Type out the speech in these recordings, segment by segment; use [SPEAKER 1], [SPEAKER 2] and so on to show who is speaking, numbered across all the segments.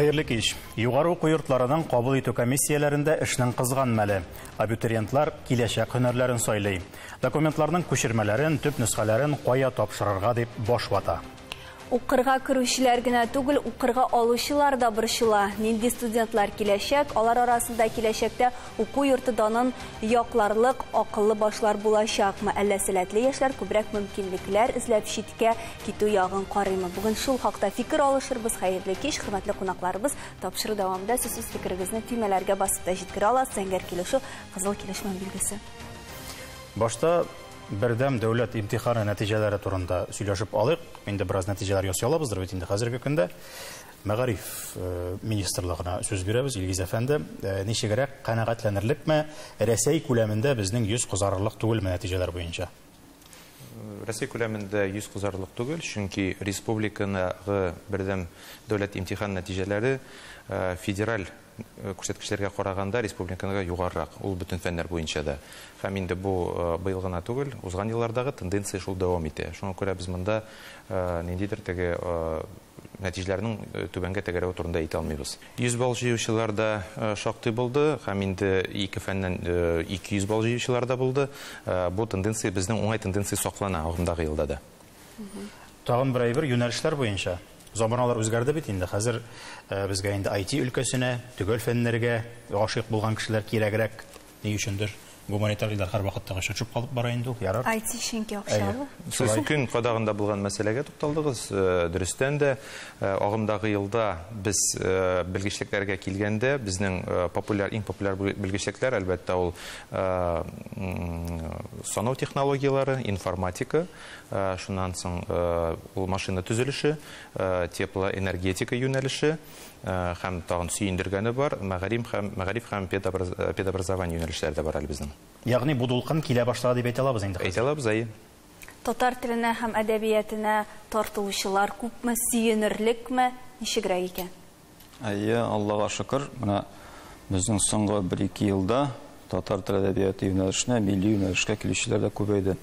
[SPEAKER 1] Хәерле кич. Югары уку йортларының кабул итү комиссияләрендә эшнең кызган мәле. Абитуриентлар киләчәк һөнәрләрен сайлый. Документларның күчермәләрен, төп нөсхәләрен кая тапшырырга дип баш вата.
[SPEAKER 2] Укырга керүчеләр генә түгел, укырга алучылар да борчыла. Нинди студентлар киләчәк, алар арасында киләчәктә уку йорты данын якларлык акыллы башлар булачакмы? Әллә сәләтле яшьләр күбрәк мөмкинлекләр эзләп читкә китү ягын карыймы? Бүген шул хакта фикер алышырбыз. Хәерле кич, хөрмәтле кунакларыбыз. Тапшыру дәвамында сез үз фикерегезне төймәләргә басып та җиткерә аласыз. Зәңгәр килешү, кызыл килешүнең билгесе.
[SPEAKER 1] Башта бердәм дәүләт имтиханы нәтиҗәләре турында сөйләшеп алыйк. Инде бераз нәтиҗәләр ясый алабыздыр бит инде хәзерге көндә. Мәгариф министрлыгына сүз бирәбез. Илгиз әфәнде, ничегрәк канәгатьләнерлекме? Рәсәй күләмендә безнең йөз кызарырлык түгелме нәтиҗәләр буенча?
[SPEAKER 3] Рәсәй күләмендә йөз кызарырлык түгел, чөнки республикадагы бердәм дәүләт имтихан нәтиҗәләре федераль күрсәткечләргә караганда республикага югарырак, ул бөтен фәннәр буенча да. Һәм инде бу быел гына түгел, узган еллардагы тенденция шул дәвам итә. Шуңа күрә без монда ниндидер теге нәтиҗәләрнең түбәнгә тәгәрәве турында әйтә алмыйбыз. 100 балл җыючылар да шактый булды, һәм инде ике фәннән 200 балл җыючылар да булды. Бу тенденция, безнең уңай тенденция саклана агымдагы елда да.
[SPEAKER 1] Тагын бер әйбер юнәлешләр буенча. Заманалар үзгәрде бит инде. Хәзер безгә инде ай ти өлкәсенә, төгәл фәннәргә гашыйк булган кешеләр кирәгрәк. Ни өчендер гуманитарлар һәр вакытта төшеп калып бара инде ул, ярар.
[SPEAKER 2] Ай ти чөнки акчалы.
[SPEAKER 3] Сез көн кадагында булган мәсьәләгә тукталдыгыз. Дөрестән дә, агымдагы елда без белгечлекләргә килгәндә, безнең иң популяр белгечлекләр, әлбәттә, ул санау технологияләре, информатика, шуннан соң ул машина төзелеше, теплоэнергетика юнәлеше, һәм тагын сөендергәне бар, мәгариф һәм педобразование юнәлешләре дә бар әле безнең.
[SPEAKER 1] Ягъни бу дулкын килә башлады дип әйтә алабыз инде хәзер.
[SPEAKER 3] Әйтә алабыз, әйе.
[SPEAKER 2] Татар теленә һәм әдәбиятына тартылучылар күпме, сөенерлекме, ничегрәк икән?
[SPEAKER 4] Әйе, Аллага шөкер, менә безнең соңгы бер-ике елда татар теле әдәбияты юнәлешенә, милли юнәлешкә килүчеләр дә күбәйде.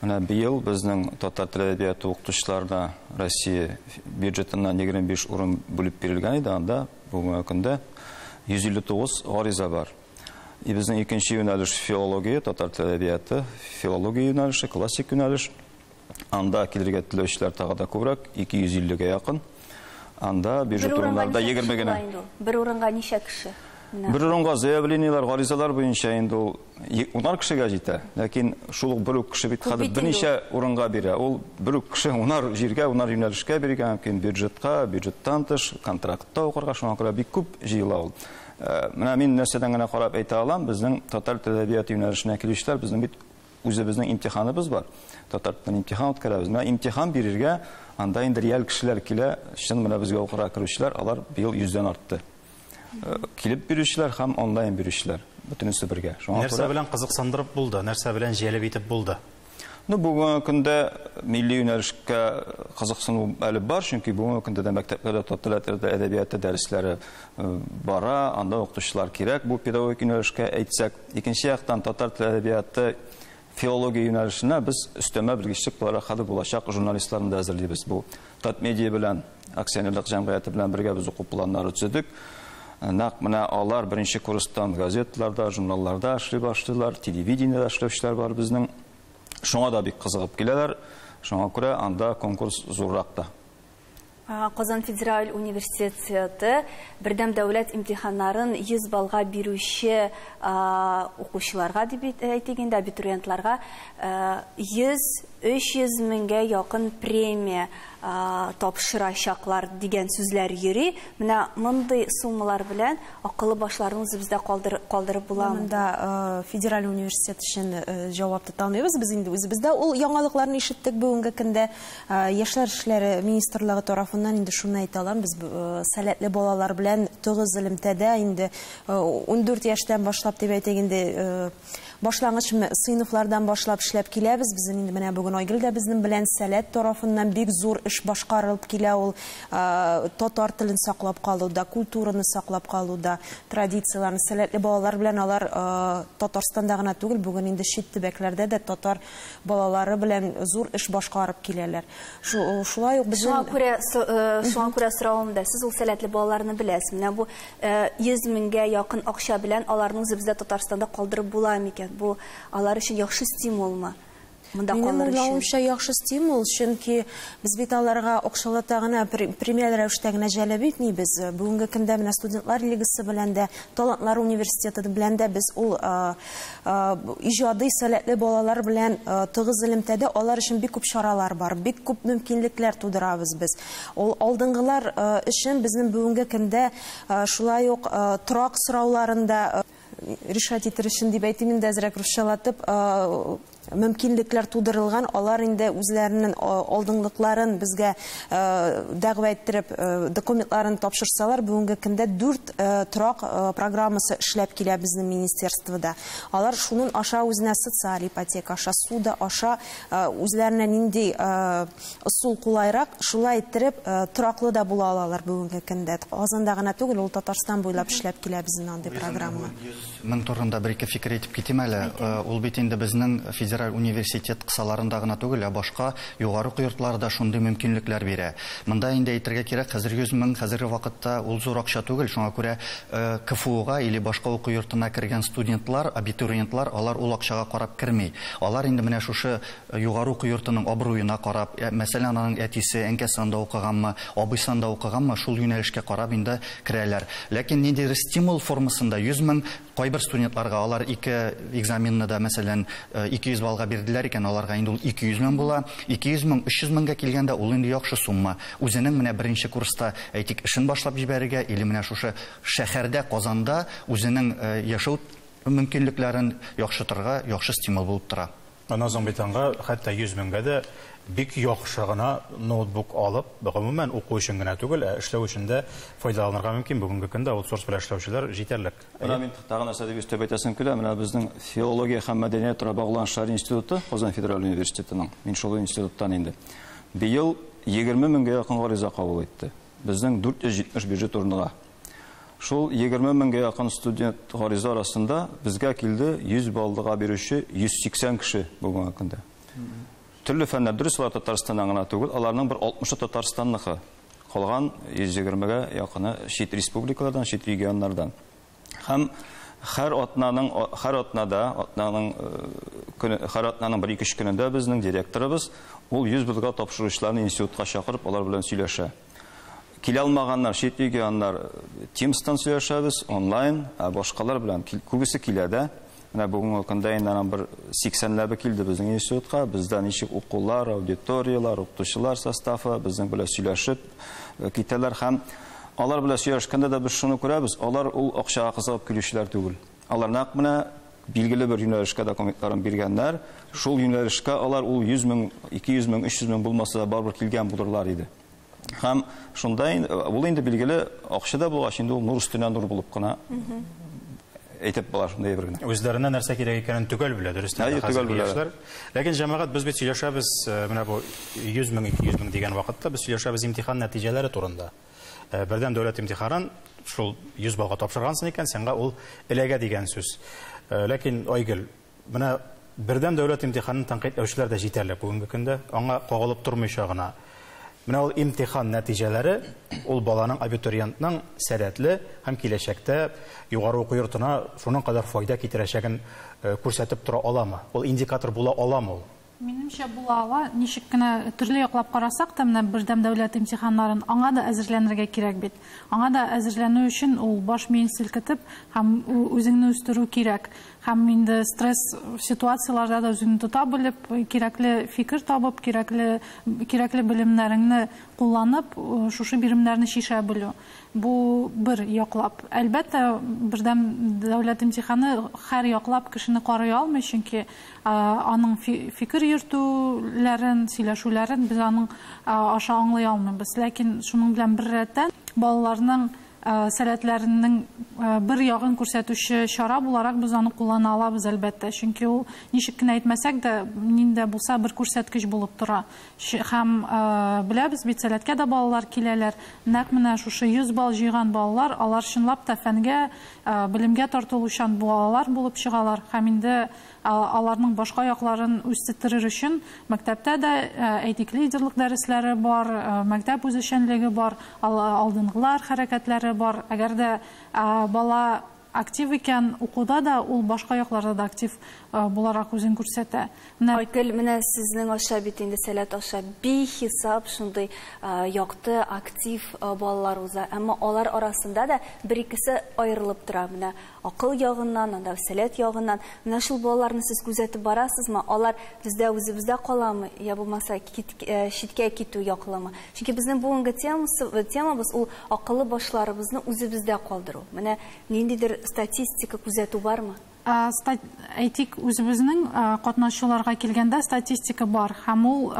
[SPEAKER 4] Менә быел безнең татар теле әдәбияты укытучыларына Россия бюджетыннан егерме биш урын бүлеп бирелгән иде, анда бүгенге көндә йөз илле тугыз гариза бар. И безнең икенче юнәлеш филология, татар теле әдәбияты, филология юнәлеше, классик юнәлеш. Анда килергә теләүчеләр тагы да күбрәк, ике йөз иллегә якын. Анда бюджет
[SPEAKER 2] Бер урынга
[SPEAKER 4] урыннарында
[SPEAKER 2] ничә
[SPEAKER 4] егерме
[SPEAKER 2] кеше
[SPEAKER 4] генә.
[SPEAKER 2] була инде ул? Бер урынга ничә кеше? Менә.
[SPEAKER 4] Бер урынга заявлениеләр, гаризалар буенча инде ул унар кешегә җитә. Ләкин шул ук бер үк кеше бит
[SPEAKER 2] Күп
[SPEAKER 4] хәзер
[SPEAKER 2] бит инде
[SPEAKER 4] берничә
[SPEAKER 2] ул.
[SPEAKER 4] урынга бирә. Ул бер үк кеше унар җиргә, унар юнәлешкә биргән, мөмкин бюджетка, бюджеттан тыш, контрактта укырга, шуңа күрә бик күп җыела ул. Менә мин нәрсәдән генә карап әйтә алам, безнең татар теле әдәбияты юнәлешенә килүчеләр, безнең бит үзебезнең имтиханыбыз бар. Татар теленнән имтихан үткәрәбез. Менә имтихан бирергә анда инде реаль кешеләр килә, чын менә безгә укырга керүчеләр, алар быел йөздән артты. Килеп бирүчеләр һәм онлайн бирүчеләр, бөтенесе бергә. Шуңа
[SPEAKER 1] Нәрсә
[SPEAKER 4] күрә
[SPEAKER 1] белән кызыксындырып булды, нәрсә белән җәлеп итеп булды?
[SPEAKER 4] Бүгенге көндә милли юнәлешкә кызыксыну әле бар, чөнки бүгенге көндә дә мәктәпләрдә татар теле әдәбияты дәресләре бара, анда укытучылар кирәк бу педагогик юнәлешкә әйтсәк. Икенче яктан татар теле әдәбияты филология юнәлешенә без өстәмә белгечлек буларак хәзер булачак журналистларны да әзерлибез. Бу Татмедиа белән, акционерлык җәмгыяте белән бергә без уку планнары төзедек. Нәкъ менә алар беренче курстан газетларда, журналларда эшли башлыйлар, телевидениедә эшләүчеләр бар безнең. Шуңа да бик кызыгып киләләр. Шуңа күрә анда конкурс зуррак та.
[SPEAKER 2] Казан федераль университеты бердәм дәүләт имтиханнарын 100 баллга бирүче, укучыларга дип әйтик инде, абитуриентларга, йөз, өч йөз меңгә якын премия, тапшырачаклар дигән сүзләр йөри. Менә мондый суммалар белән акыллы башларны үзебездә калдырып буламы?
[SPEAKER 5] Монда, федераль университет өчен, җавап тота алмыйбыз. Без инде үзебездә ул яңалыкларны ишеттек бүгенге көндә. Яшьләр эшләре министрлыгы тарафыннан инде шуны әйтә алам, без, сәләтле балалар белән тыгыз элемтәдә инде, ундүрт яшьтән башлап дип әйтик инде, башлангыч сыйныфлардан башлап эшләп киләбез. Безнең инде менә бүген Бүген Айгөл дә безнең белән Сәләт тарафыннан бик зур эш башкарылып килә ул татар телен саклап калуда, культураны саклап калуда, традицияләрне сәләтле балалар белән алар Татарстанда гына түгел, бүген инде чит төбәкләрдә дә татар балалары белән зур эш башкарып киләләр. Шулай ук безнең
[SPEAKER 2] Шуңа күрә соравым да, сез ул сәләтле балаларны беләсез. Менә бу 100 меңгә якын акча белән аларны үзебездә Татарстанда калдырып була микән? Бу алар өчен яхшы стимулмы? Монда
[SPEAKER 5] Минем
[SPEAKER 2] калыр өчен.
[SPEAKER 5] уйлавымча яхшы стимул, чөнки без бит аларга акчалата гына премиаль рәвештә генә җәлеп итмибез. Бүгенге көндә менә студентлар лигасы белән дә, талантлар университеты белән дә без ул иҗади сәләтле балалар белән тыгыз элемтәдә, алар өчен бик күп чаралар бар, бик күп мөмкинлекләр тудырабыз без. Ул алдынгылар өчен безнең бүгенге көндә шулай ук торак сорауларында решать итер өчен дип әйтим инде, әзрәк русчалатып, мөмкинлекләр тудырылган, алар инде үзләренең алдынгылыкларын безгә дәгъва иттереп, документларын тапшырсалар, бүгенге көндә 4 торак программасы эшләп килә безнең министерствода. Алар шунын аша үзенә социаль ипотека аша, суда аша, үзләренә нинди ысул кулайрак, шулай иттереп, тораклы да була алалар бүгенге көндә. Казанда гына түгел, ул Татарстан буйлап эшләп килә безнең андый программа.
[SPEAKER 6] Мең турында бер ике фикер әйтеп китим әле. Ул бит инде безнең федераль университет кысаларында гына түгел, ә башка югары уку йортлары да шундый мөмкинлекләр бирә. Монда инде әйтергә кирәк, хәзер 100 мең хәзерге вакытта ул зур акча түгел, шуңа күрә КФУга или башка уку йортына кергән студентлар, абитуриентлар, алар ул акчага карап керми. Алар инде менә шушы югары уку йортының абруена карап, мәсәлән, аның әтисе, әнкәсе анда укыганмы, абыйсы анда укыганмы, шул юнәлешкә карап инде керәләр. Ләкин ниндидер стимул формасында 100 мең кайбер студентларга алар ике экзаменны да, мәсәлән, 200 баллга бирделәр икән, аларга инде ул 200 мең була. 200 мең, 300 меңгә килгәндә ул инде яхшы сумма. Үзенең менә беренче курста, әйтик, эшен башлап җибәрергә или менә шушы шәһәрдә, Казанда үзенең яшәү мөмкинлекләрен яхшыртырга яхшы стимул булып тора.
[SPEAKER 1] Аннан соң бит аңа хәтта 100 меңгә дә бик яхшы гына ноутбук алып, гомумән уку өчен генә түгел, ә эшләү өчен дә файдаланырга мөмкин. Бүгенге көндә аутсорс белән эшләүчеләр җитәрлек.
[SPEAKER 4] Менә мин тагын нәрсә дип өстәп әйтәсем килә. Менә безнең филология һәм мәдәният багланышлары институты, Казан федераль университетының, мин шул институттан инде. Быел 20 меңгә якын гариза кабул итте. Безнең 470 бюджет урыныга. Шул 20 меңгә якын студент гариза арасында безгә килде 100 баллыга бирүче 180 кеше бүгенге көндә. Төрле фәннәр, дөрес, алар Татарстаннан гына түгел, аларның бер 60-ы Татарстанныкы. Калган 120-гә якыны чит республикалардан, чит регионнардан. Һәм һәр атнаның, һәр атнада, атнаның, көне, һәр атнаның бер ике көнендә безнең директорыбыз ул 100 баллга тапшыручыларны институтка чакырып, алар белән сөйләшә. Килә алмаганнар, чит регионнар Teams-тан сөйләшәбез, онлайн, ә башкалар белән күбесе килә дә. Менә бүгенге көндә инде аның бер 80-ләбе килде безнең институтка. Бездә ничек укулар, аудиториялар, укытучылар составы, безнең белән сөйләшеп китәләр һәм алар белән сөйләшкәндә дә без шуны күрәбез, алар ул акчага кызыгып килүчеләр түгел. Алар нәкъ менә билгеле бер юнәлешкә документларын биргәннәр. Шул юнәлешкә алар ул 100 мең, 200 мең, 300 мең булмаса да барыбер килгән булырлар иде. Һәм шунда инде, ул инде билгеле акча да булгач, инде ул нур өстенә нур булып кына әйтеп була шундай бер генә.
[SPEAKER 1] Үзләренә нәрсә кирәк икәнен төгәл белә, дөрестән дә
[SPEAKER 4] Әйе, төгәл
[SPEAKER 1] хәзерге
[SPEAKER 4] белә.
[SPEAKER 1] яшьләр. Ләкин җәмәгать, без бит сөйләшәбез, менә бу 100 мең, 200 мең дигән вакытта без сөйләшәбез имтихан нәтиҗәләре турында. Бердәм дәүләт имтиханын шул 100 баллга тапшыргансың икән, сиңа ул эләгә дигән сүз. Ләкин Айгөл, менә бердәм дәүләт имтиханын тәнкыйтьләүчеләр дә җитәрлек бүгенге көндә. Аңа кагылып тормыйча гына. Менә ул имтихан нәтиҗәләре ул баланың, абитуриентның сәләтле һәм киләчәктә югары уку йортына шуның кадәр файда китерәчәген күрсәтеп тора аламы? Ул индикатор була аламы ул?
[SPEAKER 7] Минемчә була ала. Ничек кенә төрле яклап карасак та, менә бердәм дәүләт имтиханнарын аңа да әзерләнергә кирәк бит. Аңа да әзерләнү өчен ул баш миен селкетеп һәм үзеңне үстерү кирәк. Һәм инде стресс ситуацияләрдә дә үзеңне тота белеп, кирәкле фикер табып, кирәкле белемнәреңне кулланып, шушы биремнәрне чишә белү. Бу бер яклап. Әлбәттә, бердәм дәүләт имтиханы һәр яклап кешене карый алмый, чөнки аның фикер йөртүләрен, сөйләшүләрен без аның аша аңлый алмыйбыз. Ләкин шуның белән бер рәттән балаларның сәләтләренең бер ягын күрсәтүче чара буларак без аны куллана алабыз, әлбәттә. Чөнки ул ничек кенә әйтмәсәк дә, нинди булса бер күрсәткеч булып тора. Һәм беләбез бит, сәләткә дә балалар киләләр. Нәкъ менә шушы 100 балл җыйган балалар, алар чынлап та фәнгә, белемгә тартылучан балалар булып чыгалар. Һәм инде аларның башка якларын үстерер өчен мәктәптә дә, әйтик, лидерлык дәресләре бар, мәктәп үзэшчәнлеге бар, алдынгылар хәрәкәтләре бар. Әгәр дә бала актив икән укуда да, ул башка якларда да актив буларак үзен күрсәтә.
[SPEAKER 2] Айгөл, менә сезнең аша бит инде сәләт аша бихисап шундый якты, актив балалар уза. Әмма алар арасында да бер-икесе аерылып тора. Менә акыл ягыннан, анда сәләт ягыннан. Менә шул балаларны сез күзәтеп барасызмы? Алар бездә үзебездә каламы, я булмаса читкә китү яклымы? Чөнки безнең бүгенге темабыз ул акыллы башларыбызны үзебездә калдыру. Менә ниндидер статистика күзәтү бармы?
[SPEAKER 7] Әйтик, үзебезнең катнашучыларга килгәндә статистика бар. Һәм ул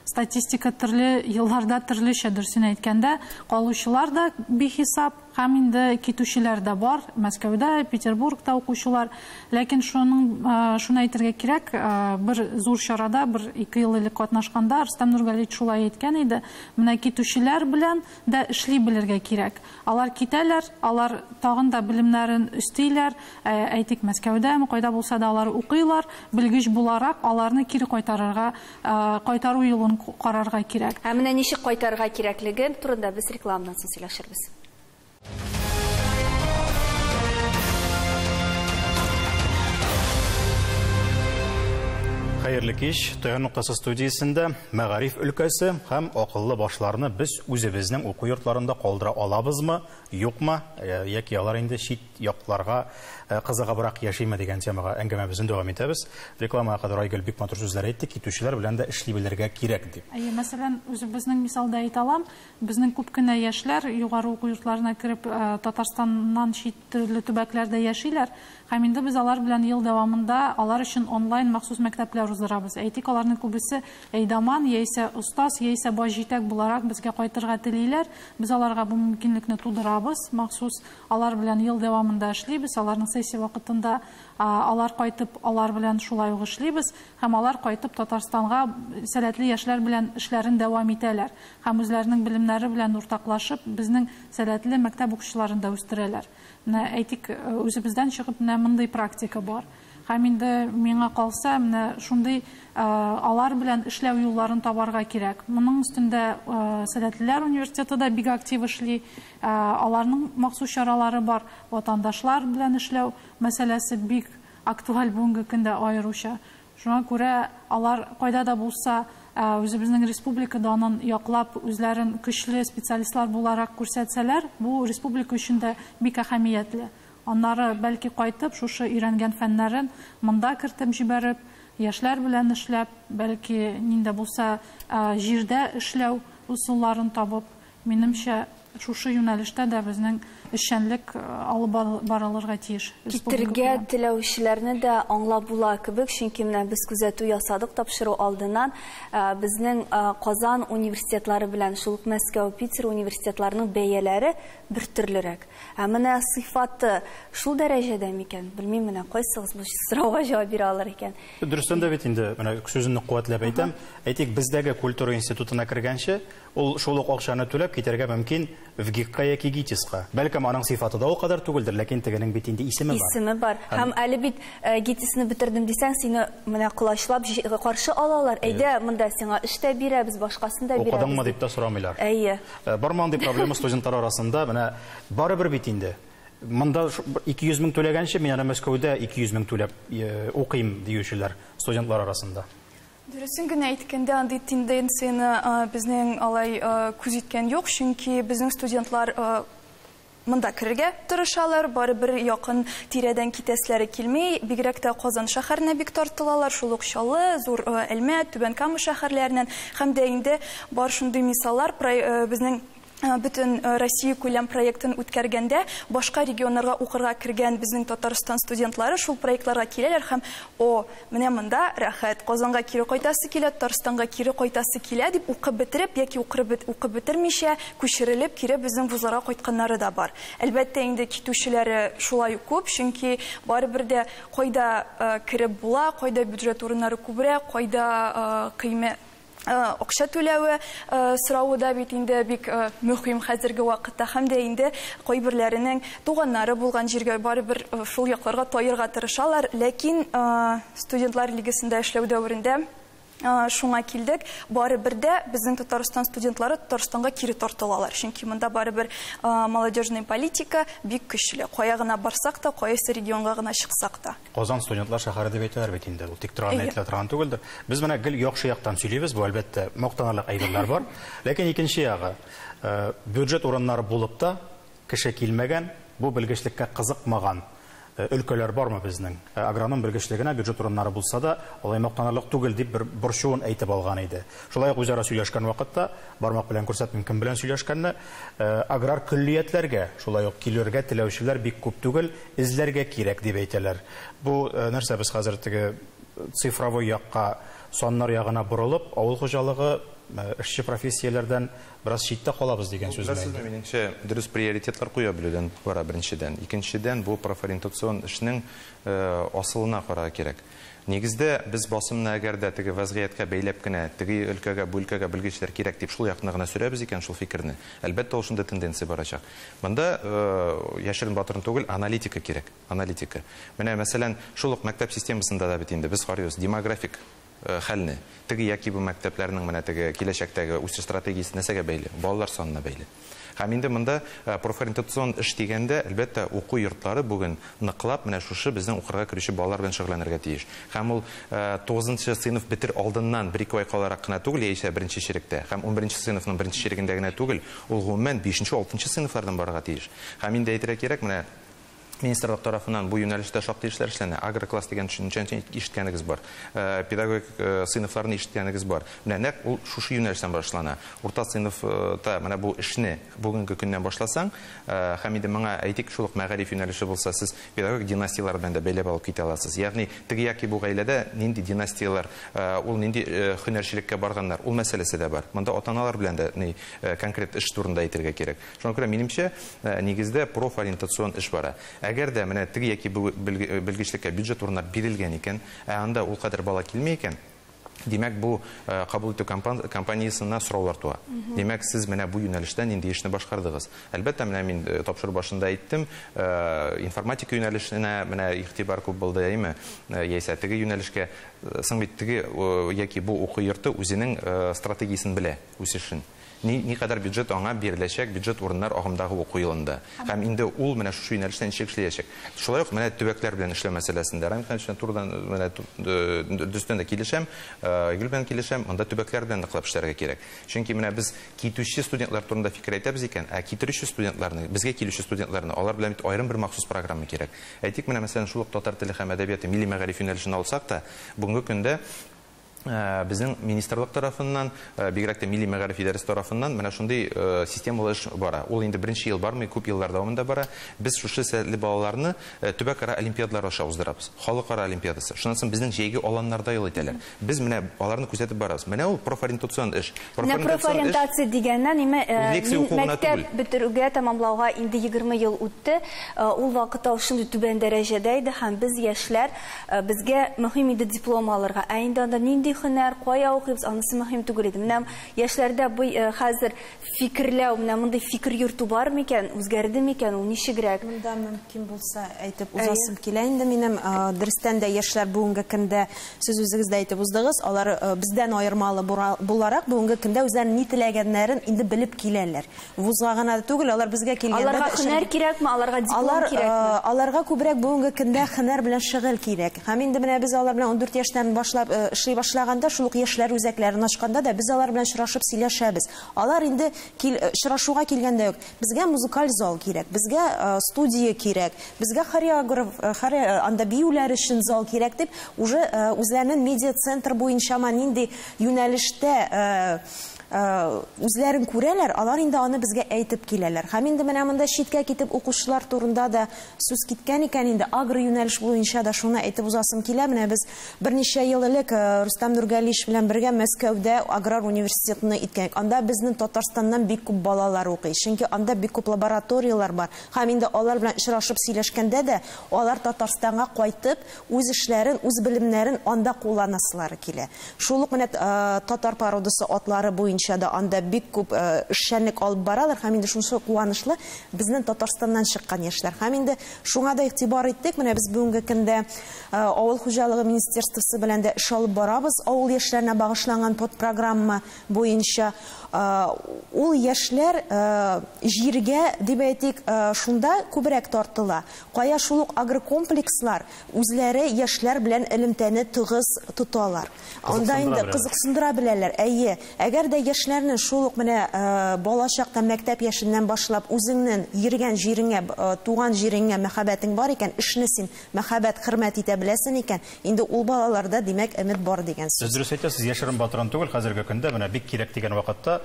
[SPEAKER 7] статистика төрле елларда төрлечә, дөресен әйткәндә, калучылар да бихисап, һәм инде китүчеләр дә бар. Мәскәүдә, Петербургта укучылар. Ләкин шуны әйтергә кирәк, бер зур чарада, бер-ике ел элек катнашканда Рөстәм Нургалиевич шулай әйткән иде. Менә китүчеләр белән дә эшли белергә кирәк. Алар китәләр, алар тагын да белемнәрен өстиләр. Әйтик, Мәскәүдә, кайда булса да алар укыйлар, белгеч буларак аларны кире кайтарырга, кайтару юлын карарга кирәк.
[SPEAKER 2] Ә менә ничек кайтарырга кирәклеге турында без рекламадан соң сөйләшербез.
[SPEAKER 1] Хәерле кич. Таяну ноктасы студиясендә мәгариф өлкәсе һәм акыллы башларны без үзебезнең уку йортларында калдыра алабызмы, юкмы, яки алар инде чит якларга кызыгыбрак яшиме дигән темага әңгәмәбезне дәвам итәбез. Рекламага кадәр Айгөл бик матур сүзләр әйтте, китүчеләр белән дә эшли белергә кирәк дип.
[SPEAKER 7] Әйе, мәсәлән, үзебезнең мисалда әйтә алам, безнең күп кенә яшьләр югары уку йортларына кереп Татарстаннан чит төрле төбәкләрдә яшиләр. Һәм инде без алар белән ел дәвамында алар өчен онлайн махсус мәктәпләр уздырабыз. Әйтик, аларның күбесе әйдаман, яисә остаз, яисә баш җитәк буларак безгә кайтырга телиләр. Без аларга бу мөмкинлекне тудырабыз. Махсус алар белән ел дәвамында эшлибез. Аларның сессия вакытында алар кайтып, алар белән шулай ук эшлибез. Һәм алар кайтып Татарстанга сәләтле яшьләр белән эшләрен дәвам итәләр. Һәм үзләренең белемнәре белән уртаклашып, безнең сәләтле мәктәп укучыларын да үстерәләр. Менә әйтик, үзебездән чыгып менә мондый практика бар. Һәм инде миңа калса, менә шундый алар белән эшләү юлларын табарга кирәк. Моның өстендә Сәләтлеләр университеты да бик актив эшли. Аларның махсус чаралары бар. Ватандашлар белән эшләү мәсьәләсе бик актуаль бүгенге көндә аеруча. Шуңа күрә алар кайда да булса үзебезнең республика данын яклап, үзләрен көчле специалистлар буларак күрсәтсәләр, бу республика өчен дә бик әһәмиятле. Аннары бәлки кайтып, шушы өйрәнгән фәннәрен монда кертеп җибәреп, яшьләр белән эшләп, бәлки нинди булса җирдә эшләү ысулларын табып, минемчә, шушы юнәлештә дә безнең эшчәнлек алып барылырга тиеш.
[SPEAKER 2] Китергә теләүчеләрне дә аңлап була кебек, чөнки менә без күзәтү ясадык тапшыру алдыннан, безнең Казан университетлары белән шул ук Мәскәү, Питер университетларының бәяләре бер төрлерәк. Ә менә сыйфаты шул дәрәҗәдә микән? Белмим, менә кайсыгыз бу сорауга җавап бирә алыр икән.
[SPEAKER 1] Дөрестән дә бит инде, менә сүземне куәтләп әйтәм, әйтик, бездәге культура институтына кергәнче, ул шул ук акчаны түләп китәргә мөмкин ВГИКка яки ГИТИСка. Бәлкем аның сыйфаты да ул кадәр түгелдер, ләкин тегенең бит инде исеме бар.
[SPEAKER 2] Исеме бар. Һәм әле бит ГИТИСны бетердем дисәң, сине менә колачлап каршы алалар. Әйдә, монда сиңа эш тә бирәбез, башкасын да бирәбез.
[SPEAKER 1] Укыдыңмы дип тә сорамыйлар.
[SPEAKER 2] Әйе.
[SPEAKER 1] Бармы андый проблема студентлар арасында? Менә барыбер бит инде. Монда 200 мең түләгәнче, мин аны Мәскәүдә 200 мең түләп укыйм диючеләр студентлар арасында.
[SPEAKER 8] Дөресен генә әйткәндә, андый тенденцияне безнең алай күз иткән юк, чөнки безнең студентлар монда керергә тырышалар, барыбер якын тирәдән китәсләре килми, бигрәк тә Казан шәһәренә бик тартылалар, шул ук Чаллы, Зур Әлмәт, Түбән Кама шәһәрләреннән, һәм дә инде бар шундый мисаллар, безнең Бөтен Россия күләм проектын үткәргәндә башка регионнарга укырга кергән безнең Татарстан студентлары шул проектларга киләләр һәм о, менә монда рәхәт, Казанга кире кайтасы килә, Татарстанга кире кайтасы килә дип укып бетереп яки укып бетермичә күчерелеп кире безнең вузларга кайтканнары да бар. Әлбәттә инде китүчеләре шулай ук күп, чөнки барыбер дә кайда кереп була, кайда бюджет урыннары күбрәк, кайда кыйммәт акча түләве соравы да бит инде бик мөһим хәзерге вакытта, һәм дә инде кайберләренең туганнары булган җиргә барыбер шул якларга таерга тырышалар, ләкин студентлар лигасында эшләү дәверендә шуңа килдек, барыбер дә безнең Татарстан студентлары Татарстанга кире тартылалар, чөнки монда барыбер молодежная политика бик көчле, кая гына барсак та, кайсы регионга гына чыксак та.
[SPEAKER 1] Казан студентлар шәһәре дип әйтәләр бит инде, ул тик торган әйтелә торган түгелдер. Без менә гел яхшы яктан сөйлибез, бу әлбәттә мактанырлык әйберләр бар. Ләкин икенче ягы, бюджет урыннары булып та кеше килмәгән, бу белгечлеккә кызыкмаган өлкәләр бармы безнең? Агроном белгечлегенә бюджет урыннары булса да, алай мактанырлык түгел дип бер борчуын әйтеп алган иде. Шулай ук үзара сөйләшкән вакытта, бармак белән күрсәтмим кем белән сөйләшкәнне, аграр көллиятләргә шулай ук килергә теләүчеләр бик күп түгел, эзләргә кирәк дип әйтәләр. Бу нәрсә, без хәзер теге цифровой якка, саннар ягына борылып, авыл хуҗалыгы эшче профессияләрдән бераз читтә калабыз дигән сүз
[SPEAKER 3] белән. Минемчә, дөрес приоритетлар куя белүдән бара беренчедән. Икенчедән, бу профориентацион эшнең асылына карарга кирәк. Нигездә без басымны әгәр дә теге вазгыятькә бәйләп кенә, теге өлкәгә, бу өлкәгә белгечләр кирәк дип шул якны гына сөрәбез икән шул фикерне, әлбәттә, ул шунда тенденция барачак. Монда яшерен батырын түгел, аналитика кирәк, аналитика. Менә мәсәлән, шул ук мәктәп системасында да бит инде без карыйбыз демографик хәлне. Теге яки бу мәктәпләрнең менә теге киләчәктәге үсеш стратегиясе нәрсәгә бәйле? Балалар санына бәйле. Һәм инде монда профориентацион эш дигәндә, әлбәттә, уку йортлары бүген ныклап менә шушы безнең укырга керүче балалар белән шөгыльләнергә тиеш. Һәм ул 9нчы сыйныф бетер алдыннан бер-ике ай каларак кына түгел, яисә беренче чиректә, һәм 11нче сыйныфның беренче чирегендә генә түгел, ул гомумән 5нче, 6нчы сыйныфлардан барырга тиеш. Һәм инде әйтергә кирәк, менә министрлык тарафыннан бу юнәлештә шактый эшләр эшләнә. Агрокласс дигән төшенчәне ишеткәнегез бар. Педагогик сыйныфларны ишеткәнегез бар. Менә нәкъ ул шушы юнәлештән башлана. Урта сыйныфта менә бу эшне бүгенге көннән башласаң, һәм инде моңа әйтик, шул ук мәгариф юнәлеше булса, сез педагогик династияләр белән дә бәйләп алып китә аласыз. Ягъни теге яки бу гаиләдә нинди династияләр, ул нинди һөнәрчелеккә барганнар, ул мәсьәләсе дә бар. Монда ата-аналар белән дә конкрет эш турында әйтергә кирәк. Шуңа күрә минемчә, нигездә профориентацион эш бара. Әгәр дә менә теге яки бу белгечлеккә бюджет урыннар бирелгән икән, ә анда ул кадәр бала килми икән, димәк, бу кабул итү компаниясеннән сораулар туа. Димәк, сез менә бу юнәлештә нинди эшне башкардыгыз? Әлбәттә, менә мин тапшыру башында әйттем, информатика юнәлешенә менә игътибар күп булды, әйме? Яисә теге юнәлешкә, соң бит теге яки бу уку йорты үзенең стратегиясен белә, үсешен. Ни кадәр бюджет аңа биреләчәк, бюджет урыннар агымдагы уку елында. Һәм инде ул менә шушы юнәлештә ничек эшләячәк. Шулай ук менә төбәкләр белән эшләү мәсьәләсендә Рамил Хәмитович турыдан менә дөрестән дә килешәм, Гөл белән килешәм, монда төбәкләр белән ныклап эшләргә кирәк. Чөнки менә без китүче студентлар турында фикер әйтәбез икән, ә китерүче студентларны, безгә килүче студентларны, алар белән бит аерым бер махсус программа кирәк. Әйтик, менә мәсәлән, шул ук татар теле һәм әдәбияты милли мәгариф юнәлешен алсак та, бүгенге көндә безнең министрлык тарафыннан, бигрәк тә милли мәгариф идарәсе тарафыннан менә шундый системалы эш бара. Ул инде беренче ел бармый, күп еллар дәвамында бара. Без шушы сәләтле балаларны төбәкара олимпиадалар аша уздырабыз. Халыкара олимпиадасы. Шуннан соң безнең җәйге аланнарда ял итәләр. Без менә аларны күзәтеп барабыз. Менә ул профориентацион эш.
[SPEAKER 2] Менә профориентация дигәннән, мәктәп бетерүгә, тәмамлауга инде 20 ел үтте. Ул вакытта шундый түбән дәрәҗәдә иде һәм без яшьләр, безгә мөһим иде диплом алырга. Ә инде анда нинди һөнәр, кая укыйбыз, анысы мөһим түгел иде. Менә яшьләрдә бу хәзер фикерләү, менә мондый фикер йөртү бар микән, үзгәрде микән, ул ничегрәк?
[SPEAKER 5] Монда мөмкин булса әйтеп узасым килә инде минем. Дөрестән дә яшьләр бүгенге көндә, сез үзегез дә әйтеп уздыгыз, алар бездән аермалы буларак бүгенге көндә үзләренең ни теләгәннәрен инде белеп киләләр. Вузга гына түгел, алар безгә килгәндә
[SPEAKER 2] аларга һөнәр кирәкме, аларга диплом кирәкме?
[SPEAKER 5] Аларга күбрәк бүгенге көндә һөнәр белән шөгыль кирәк. Һәм инде менә без алар белән 14 яшьтән башлап эшли башлаганда, шул ук яшьләр үзәкләрен ачканда да без алар белән очрашып сөйләшәбез. Алар инде очрашуга килгәндә үк безгә музыкаль зал кирәк, безгә студия кирәк, безгә хореограф, анда биюләр өчен зал кирәк дип, уже үзләренең медиа центр буенча нинди юнәлештә үзләрен күрәләр, алар инде аны безгә әйтеп киләләр. Һәм инде менә монда читкә китеп укучылар турында да сүз киткән икән, инде агро юнәлеш буенча да шуны әйтеп узасым килә. Менә без берничә ел элек Рустам Нургалиевич белән бергә Мәскәүдә аграр университетны иткән. Анда безнең Татарстаннан бик күп балалар укый. Чөнки анда бик күп лабораторияләр бар. Һәм инде алар белән очрашып сөйләшкәндә дә алар Татарстанга кайтып үз эшләрен, үз белемнәрен анда кулланасылары килә. Шул ук менә татар породасы атлары буенча да анда бик күп эшчәнлек алып баралар. Һәм инде шунысы куанычлы, безнең Татарстаннан чыккан яшьләр. Һәм инде шуңа да игътибар иттек. Менә без бүгенге көндә Авыл хуҗалыгы министерствосы белән дә эш алып барабыз. Авыл яшьләренә багышланган подпрограмма буенча ул яшьләр җиргә дип әйтик, шунда күбрәк тартыла. Кая шул ук агрокомплекслар үзләре яшьләр белән элемтәне тыгыз тоталар. Анда инде кызыксындыра беләләр. Әйе, әгәр дә яшьләрне шул ук менә бала чактан мәктәп яшеннән башлап үзеңнең йөргән җиреңә, туган җиреңә мәхәббәтең бар икән, эшне син мәхәббәт, хөрмәт итә беләсең икән, инде ул балаларда димәк өмет бар дигән сүз.
[SPEAKER 1] Сез дөрес әйтәсез, яшерен батырын түгел, хәзерге көндә менә бик кирәк дигән вакытта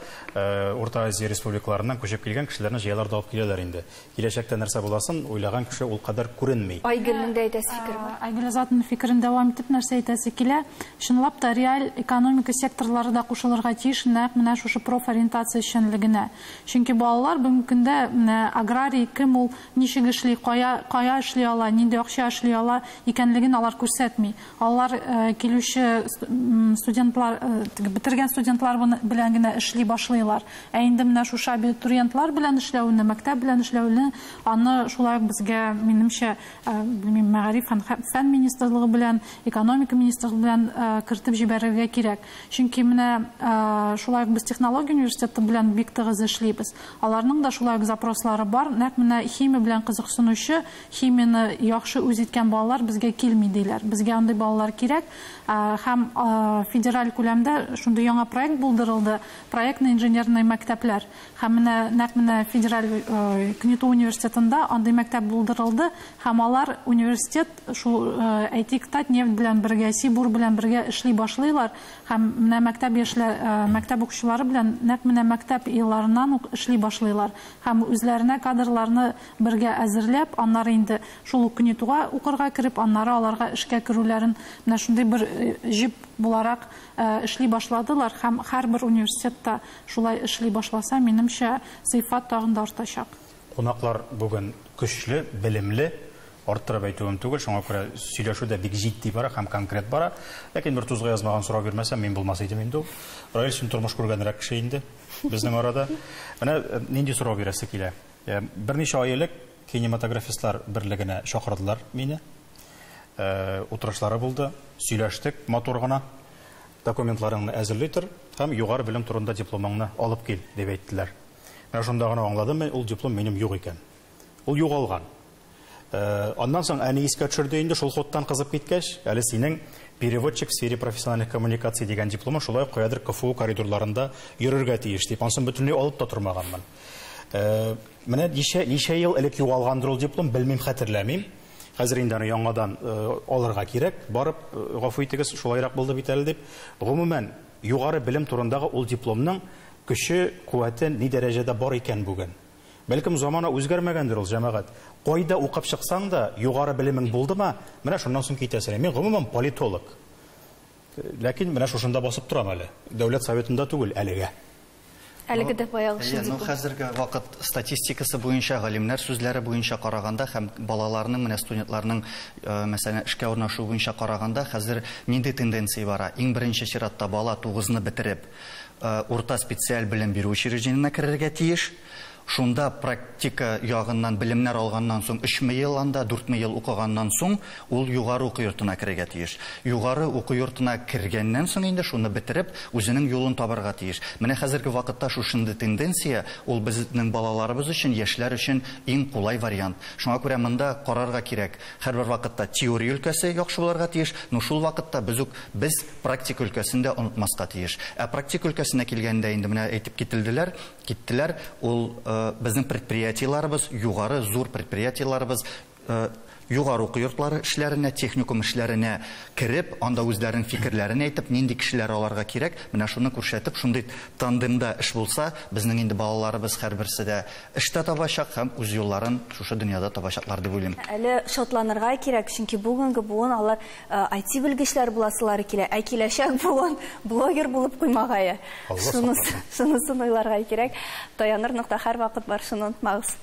[SPEAKER 1] Урта Азия республикаларыннан күчеп килгән кешеләрне җыялар да алып киләләр инде. Киләчәктә нәрсә буласын уйлаган кеше ул кадәр күренми.
[SPEAKER 2] Айгөлнең дә әйтәсе фикере бар.
[SPEAKER 7] Айгөл Азатның фикерен дәвам итеп нәрсә әйтәсе килә? Чынлап та реаль экономика секторлары да кушылырга тиеш нәкъ менә шушы профориентация эшчәнлегенә. Чөнки балалар бүгенге көндә менә аграрий кем ул, ничек эшли, кая кая эшли ала, нинди акча эшли ала икәнлеген алар күрсәтми. Алар килүче студентлар, бетергән студентлар белән генә эшли башлыйлар. Ә инде менә шушы абитуриентлар белән эшләүне, мәктәп белән эшләүне, аны шулай ук безгә, минемчә, белмим, мәгариф һәм фән министрлыгы белән, экономика министрлыгы белән кертеп җибәрергә кирәк. Чөнки менә шулай ук без технология университеты белән бик тыгыз эшлибез. Аларның да шулай ук запрослары бар. Нәкъ менә химия белән кызыксынучы, химияне яхшы үз иткән балалар безгә килми диләр. Безгә андый балалар кирәк. Һәм федераль күләмдә шундый яңа проект булдырылды. Проектно-инженерный мәктәпләр. Һәм менә нәкъ менә федераль КНИТУ университетында андый мәктәп булдырылды. Һәм алар университет шул әйтик Татнефть белән бергә, Сибур белән бергә эшли башлыйлар. Һәм менә мәктәп яшьләр, мәктәп укучылары белән нәкъ менә мәктәп елларыннан ук эшли башлыйлар. Һәм үзләренә кадрларны бергә әзерләп, аннары инде шул ук КНИТУга укырга кереп, аннары аларга эшкә керүләрен менә шундый бер җеп буларак эшли башладылар. Һәм һәрбер университетта шулай эшли башласа, минемчә, сыйфат тагын да артачак.
[SPEAKER 1] Кунаклар бүген көчле, белемле, арттырып әйтүем түгел, шуңа күрә сөйләшү дә бик җитди бара һәм конкрет бара. Ләкин бер тузга язмаган сорау бирмәсәм, мин булмас идем инде ул. Раил, син тормыш күргәнрәк кеше инде безнең арада. Менә нинди сорау бирәсе килә. Берничә ай элек кинематографистлар берлегенә чакырдылар мине. Утырышлары булды, сөйләштек матур гына. Документларыңны әзерли тор һәм югары белем турында дипломыңны алып кил, дип әйттеләр. Менә шунда гына аңладым мин, ул диплом минем юк икән. Ул югалган. Аннан соң әни искә төшерде инде, шул ходтан кызып киткәч, әле синең переводчик в сфере профессиональных коммуникаций дигән дипломы шулай ук каядыр КФУ коридорларында йөрергә тиеш дип, ансын бөтенләй алып та тормаганмын. Менә ничә ел элек югалгандыр ул диплом, белмим, хәтерләмим. Хәзер инде аны яңадан алырга кирәк, барып, гафу итегез, шулайрак булды бит әле дип. Гомумән, югары белем турындагы ул дипломның көче, куәте ни дәрәҗәдә бар икән бүген? Бәлкем замана үзгәрмәгәндер ул, җәмәгать. Кайда укып чыксаң да, югары белемең булдымы, менә шуннан соң китәсең. Мин гомумән политолог. Ләкин менә шушында басып торам әле. Дәүләт советында түгел әлегә.
[SPEAKER 2] Әлеге дә баягы шул диплом.
[SPEAKER 6] Хәзерге вакыт статистикасы буенча, галимнәр сүзләре буенча караганда һәм балаларның, менә студентларның, мәсәлән, эшкә урнашу буенча караганда, хәзер нинди тенденция бара? Иң беренче чиратта бала 9-ны бетереп, урта специаль белем бирү учреждениесенә керергә тиеш. Шунда практика ягыннан белемнәр алганнан соң 3 ел анда, 4 ел укыганнан соң ул югары уку йортына керергә тиеш. Югары уку йортына кергәннән соң инде шуны бетереп, үзенең юлын табарга тиеш. Менә хәзерге вакытта шушындый тенденция, ул безнең балаларыбыз өчен, яшьләр өчен иң кулай вариант. Шуңа күрә монда карарга кирәк. Һәрбер вакытта теория өлкәсе яхшы булырга тиеш, но шул вакытта без практика өлкәсен дә онытмаска тиеш. Ә практика өлкәсенә килгәндә инде менә әйтеп киттеләр, ул безнең предприятиеләребез, югары зур предприятиеләребез Югары уку йортлары эшләренә, техникум эшләренә кереп, анда үзләренең фикерләрен әйтеп, нинди кешеләр аларга кирәк, менә шуны күрсәтеп, шундый тандемда эш булса, безнең инде балаларыбыз һәрберсе дә эш тә табачак һәм үз юлларын шушы дөньяда табачаклар дип уйлыйм.
[SPEAKER 2] Әле шатланырга кирәк, чөнки бүгенге буын алар IT белгечләр буласылары килә, ә киләчәк буын блогер булып куймагае. Шунысын уйларга кирәк. Таяныр нокта һәрвакыт бар, шуны онытмагыз.